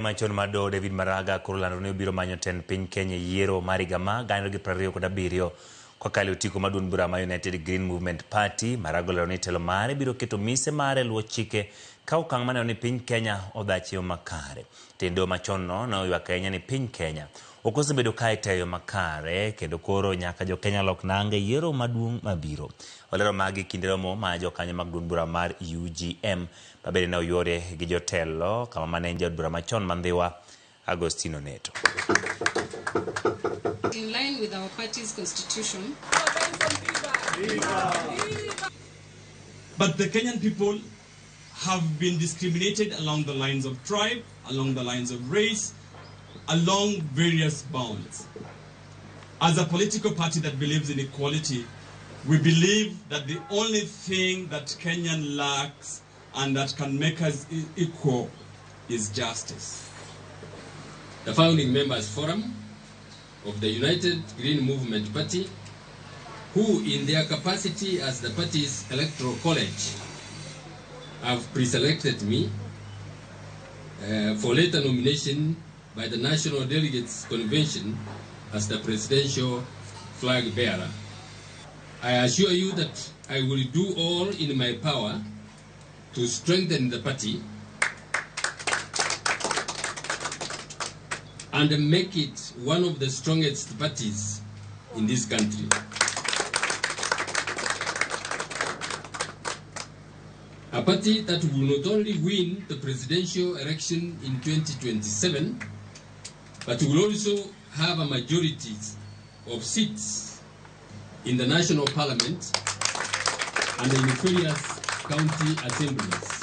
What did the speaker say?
Machon mar doho David Maraga koro olando ni obiro manyo tend piny Kenya e yiero mar higa ma 2027 kokalo e otiko mar duond bura mar United Green Movement Party. Maraga olero ni telo mare biro keto mise mare e luwo chike ka okang' maneno ni piny Kenya odhach e yo makare. Tend doho machon no ne oywak ahinya ni piny Kenya ok osebedo ka itayo e yo makare kendo koro nyaka jo Kenya lok nanga e yiero maduong' mabiro. Olero magi kinde romo ma jokanyo mag duond bura mar UGM ma bende ne oyuore gi jotelo kama mane en jaod bura machon ma Ndhiwa Agostino Neto. In line with our party's constitution. But the Kenyan people have been discriminated along the lines of tribe, along the lines of race, along various bounds. As a political party that believes in equality, we believe that the only thing that Kenyan lacks and that can make us equal is justice. The founding members forum of the United Green Movement Party, who in their capacity as the party's electoral college have preselected me for later nomination by the National Delegates Convention as the presidential flag bearer. I assure you that I will do all in my power to strengthen the party and make it one of the strongest parties in this country. A party that will not only win the presidential election in 2027, but will also have a majority of seats in the national parliament and in various county assemblies.